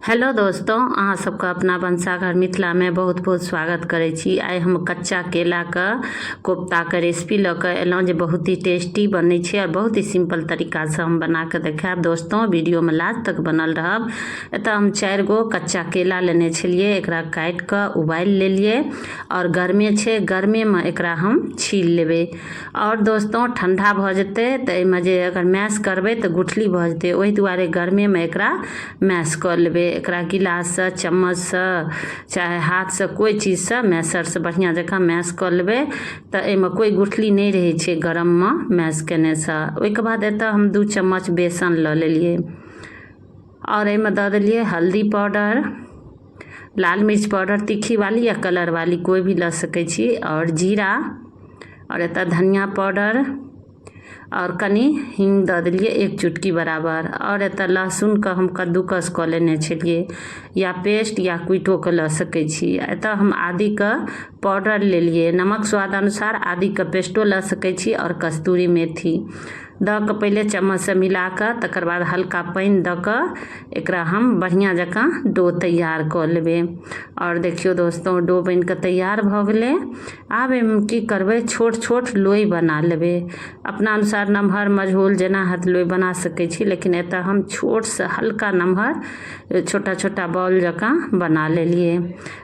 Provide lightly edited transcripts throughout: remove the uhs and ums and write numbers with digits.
Hello दोस्तों, अहाँ सबके अपना भनसाघर मिथिलामे बहुत बहुत स्वागत करै छी। आइ हम कच्चा केलाके कोफ्ताके रेसिपी लऽ कऽ एलहुँ जे बहुत ही टेस्टी बनै छै आओर बहुत ही सिम्पल तरीकासँ हम बनाकऽ देखायब। दोस्तों, वीडियोमे लास्ट तक बनल रहब। एतऽ हम 4 गो कच्चा केला लेने छलियै, एकरा काटि कऽ उबालि लेलियै आओर गर्मे छै, गर्मेमे एकरा हम छील लेबै। आओर दोस्तों, ठण्डा भऽ जेतै तऽ एहिमे जे अगर मैश करबै तऽ गुठली भऽ जेतै, ओहि दुआरे गर्मेमे एकरा मैश कऽ लेबै। एकरा गिलाससँ, चम्मचसँ, चाहे हाथसँ, कोइ चीजसँ मैशरसँ बढ़िआँ जकाँ मैश कऽ लेबै तऽ एहिमे कोइ गुठली नहि रहै छै गरममे मैश केनेसँ। ओहिके बाद एतऽ हम 2 चम्मच बेसन लऽ लेलियै आओर एहिमे दऽ देलियै हल्दी पाउडर, लाल मिर्च पाउडर, तीखी वाली या कलर वाली कोइ भी लऽ सकै छी, आओर जीरा, आओर एतऽ धनिया पाउडर, आओर कनि हींग दऽ देलियै 1 चुटकी बराबर। आओर एतऽ लहसुनके हम कद्दूकस कऽ लेने छलियै, या पेस्ट या कुटिओ कऽ लऽ सकै छी। एतऽ हम आदीके पाउडर लेलियै, नमक स्वाद अनुसार, आदीके पेस्टो लऽ सकै छी, आओर कस्तूरी मेथी दऽ कऽ पहिले चम्मचसँ मिला कऽ तकर बाद हल्का पानि दऽ कऽ एकरा हम बढ़िआँ जकाँ डो तैयार कऽ लेबै। आओर देखियौ दोस्तो, डो बनि कऽ तैयार भऽ गेलै। आब एहिमे की करबै, छोट छोट लोइ बना लेबै। अपना अनुसार नमहर मझोल जेना हैत लोइ बना सकै छी, लेकिन एतऽ हम छोटसँ हल्का नमहर छोटा छोटा बॉल जकाँ बना लेलियै।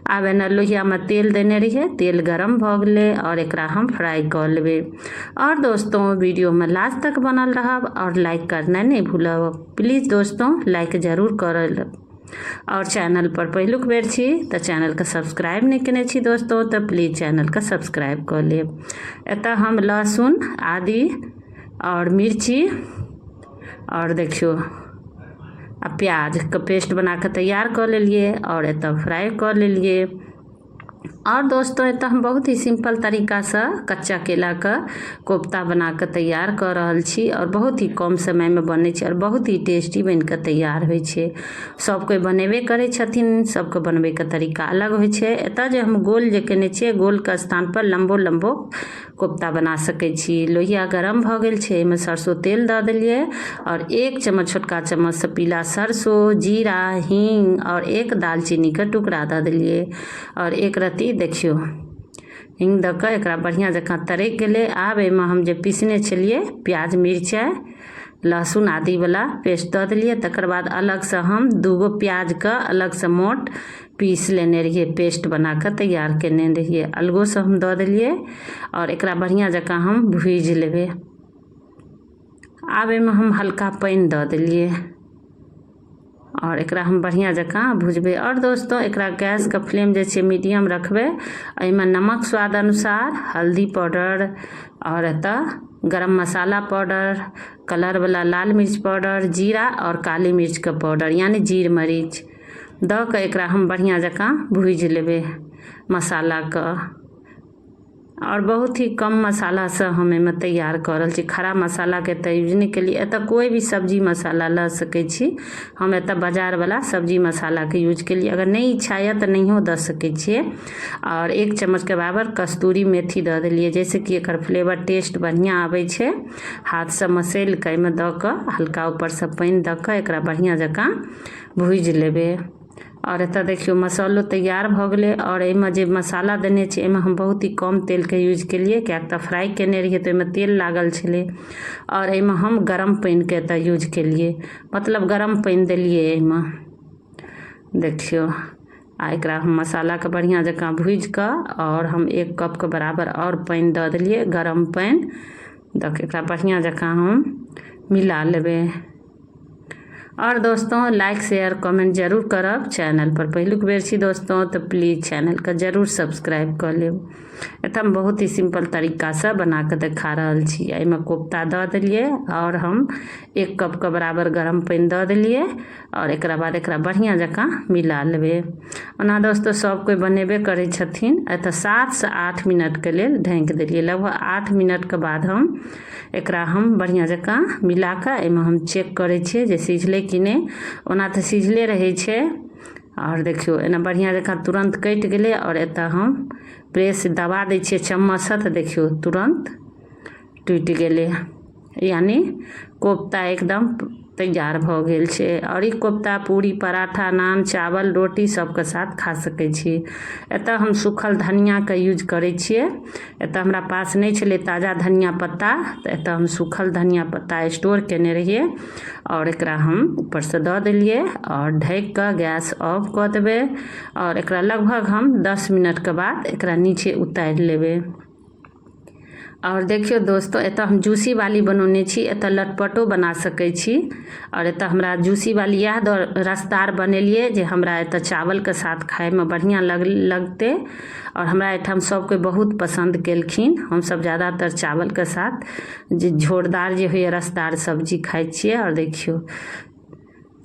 आब एना लोहियामे तेल देने रहियै, तेल गरम भऽ गेलै आओर एकरा हम फ्राइ कऽ लेबै। आओर दोस्तों, वीडियोमे लास्ट तक बनल रहब आओर लाइक करनाइ नहि भूलब। प्लीज दोस्तों, लाइक जरूर करब। आओर चैनल पर पहिलुक बेर छी तऽ चैनलके सब्सक्राइब नहि केने छी दोस्तों, तऽ प्लीज चैनलके सब्सक्राइब कऽ लेब। एतऽ हम लहसुन, आदि आओर मिर्ची आओर देखियौ आ प्याजके पेस्ट बना कऽ तैयार कऽ लेलियै आओर एतऽ फ्राइ कऽ लेलियै। आओर दोस्तों, एतऽ हम बहुत ही सिम्पल तरीकासँ कच्चा केलाके कोफ्ता बना कऽ तैयार कऽ रहल छी आओर बहुत ही कम समयमे बनै छै आओर बहुत ही टेस्टी बनि कऽ तैयार होइ छै। सब कोइ बनेबे करै छथिन, सबके बनबैके तरीका अलग होइ छै। एतऽ जे हम गोल जे केने छियै, गोलके स्थानपर लम्बो लम्बो कोफ्ता बना सकै छी। लोहिया गरम भऽ गेल छै, एहिमे सरसो तेल दऽ देलियै आओर 1 चम्मच छोटका चम्मचसँ पीला सरसो, जीरा, हींग आओर 1 दालचीनीके टुकड़ा दऽ देलियै आओर 1 रत्ती देखियौ हींग दऽ कऽ एकरा बढ़िआँ जकाँ तड़कि गेलै। आब एहिमे हम जे पीसने छलियै प्याज, मिरचाइ, लहसुन आदिवला पेस्ट दऽ देलियै। तकर बाद अलगसँ हम 2 गो प्याजके अलगसँ मोट पीस लेने रहियै, पेस्ट बना कऽ तैयार केने रहियै, अलगोसँ हम दऽ देलियै आओर एकरा बढ़िआँ जकाँ हम भुजि लेबै। आब एहिमे हम हल्का पानि दऽ देलियै आओर एकरा हम बढ़िआँ जकाँ भुजबै। आओर दोस्तो, एकरा गैसके फ्लेम जे छै मीडियम रखबै। एहिमे नमक स्वाद अनुसार, हल्दी पाउडर आओर एतऽ गरम मसाला पाउडर, कलरवला लाल मिर्च पाउडर, जीरा आओर काली मिर्चके पाउडर यानि जीर मरीच दऽ कऽ एकरा हम बढ़िआँ जकाँ भुजि लेबै मसालाके। आओर बहुत ही कम मसालासँ हम एहिमे तैयार कऽ रहल छी। खड़ा मसालाके एतऽ यूज नहि केलियै। एतऽ कोइ भी सब्जी मसाला लऽ सकै छी। हम एतऽ बाजारवला सब्जी मसालाके यूज केलियै। अगर नहि इच्छा यऽ तऽ नहियो दऽ सकै छियै। आओर 1 चम्मचके बराबर कस्तूरी मेथी दऽ देलियै, जाहिसँ कि एकर फ्लेवर टेस्ट बढ़िआँ आबै छै। हाथसँ मसैल कऽ एहिमे दऽ कऽ हल्का ऊपरसँ पानि दऽ कऽ एकरा बढ़िआँ जकाँ भुजि लेबै। आओर एतऽ देखियौ मसालो तैयार भऽ गेलै। आओर एहिमे जे मसाला देने छी, एहिमे हम बहुत ही कम तेलके यूज केलियै, किएक तऽ फ्राइ केने रहियै तऽ ओहिमे तेल लागल छलै। आओर एहिमे हम गरम पानिके एतऽ यूज केलियै, मतलब गरम पानि देलियै एहिमे। देखियौ, आ एकरा हम मसालाके बढ़िआँ जकाँ भुजि कऽ आओर हम 1 कपके बराबर आओर पानि दऽ देलियै। गरम पानि दऽ कऽ एकरा बढ़िआँ जकाँ हम मिला लेबै। और दोस्तों, लाइक शेयर कमेंट जरूर करब। चैनल पर पहिलुक बेर छी दोस्तों, तऽ प्लीज चैनलके जरूर सब्सक्राइब कऽ लेब। एतऽ हम बहुत ही सिंपल तरीकासँ बना कऽ देखा रहल छी। एहिमे कोफ्ता दऽ देलियै आओर हम 1 कपके बराबर गरम पानि दऽ देलियै आओर एकरा बाद एकरा बढ़िआँ जकाँ मिला लेबै। ओना दोस्तों, सब कोइ बनेबे करै छथिन। एतऽ 7 से 8 मिनटके लेल ढाँकि देलियै। लगभग 8 मिनटके बाद हम एकरा हम बढ़िआँ जकाँ मिला कऽ एहिमे हम चेक करै छियै जे सिझलै कि नहि। ओना तऽ सिझले रहै छै। आओर देखियौ, एना बढ़िआँ जकाँ तुरन्त कटि गेलै। आओर एतऽ हम प्रेस दबा दै छियै चम्मचसँ तऽ देखियौ तुरन्त टूटि गेलै, यानि कोफ्ता एकदम तैयार भऽ गेल छै। आओर ई कोफ्ता पूरी, पराठा, नान, चावल, रोटी सबके साथ खा सकै छी। एतऽ हम सूखल धनियाके यूज करै छियै। एतऽ हमरा पास नहि छलै ताजा धनिया पत्ता, तऽ एतऽ हम सूखल धनिया पत्ता स्टोर केने रहियै आओर एकरा हम ऊपरसँ दऽ देलियै आओर ढकि कऽ गैस ऑफ कऽ देबै आओर एकरा लगभग हम 10 मिनटके बाद एकरा नीचे उतारि लेबै। आओर देखियौ दोस्तो, एतऽ हम जूसी वाली बनौने छी, एतऽ लटपटो बना सकै छी। आओर एतऽ हमरा जूसी वाली इएह रसदार बनेलियै जे हमरा एतऽ चावलके साथ खाइमे बढ़िआँ लगतै। आओर हमरा एहिठाम सब कोइ बहुत पसन्द केलखिन। हमसब जादातर चावलके साथ जे झोरदार जे होइए रसदार सब्जी खाइ छियै। आओर देखियौ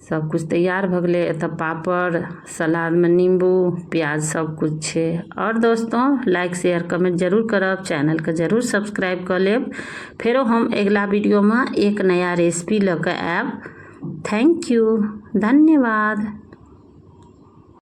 सब किछु तैयार भऽ गेलै। एतऽ पापड़, सलादमे नीम्बू, प्याज सब किछु छै। आओर दोस्तों, लाइक शेयर कमेंट जरूर करब, चैनलके जरूर सब्सक्राइब कऽ लेब। फेरो हम अगिला वीडियोमे एक नया रेसिपी लऽ कऽ आयब। Thank you, धन्यवाद।